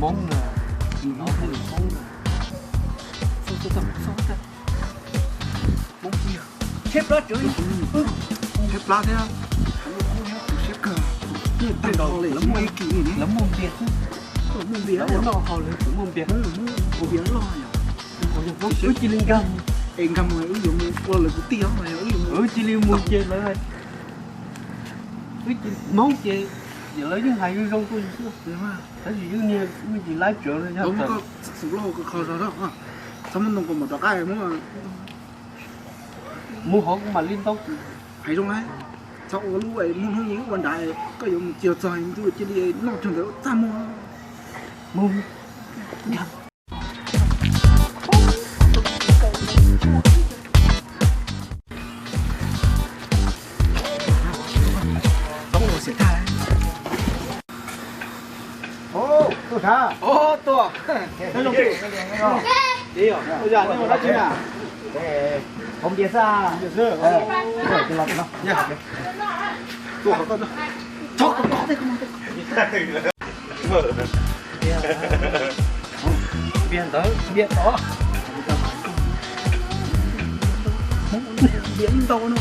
Hmoob na, Hmoob na. Hmoob tiag. Thib plab thiab. Siab kawg. Lawv muaj ib kis li, lawv muaj npias xwb. Muaj npias, lawv ua noj haus lawv tseem muaj npias. Ua npias loj yom. Wb cia li nkag, es nkag mus wb yuav mus ua lawv kwv tij os. Wb cia li mus ces lawv, wb cia Hmoob ces lawv yeej hais zoo zoo rau yus xwb. Tab sis wb niag wb tsis laib tsawv no. Txhob muab ntoo kuv mam rov qab mus. Mus hov kuv mam li ntau. Hais zoo na, txhob ua lub muaj hnub nyoog ua nrad, koj yuav mus cia txog ntuj cia li noj tag ntawd txaj muag. Mus. Tuaj, tuaj. Ua cas nej ua dab tsi na? Hov npias xwb. Tuaj, tuaj, tuaj. Npias ntawd, npias tod. Npias ntau no.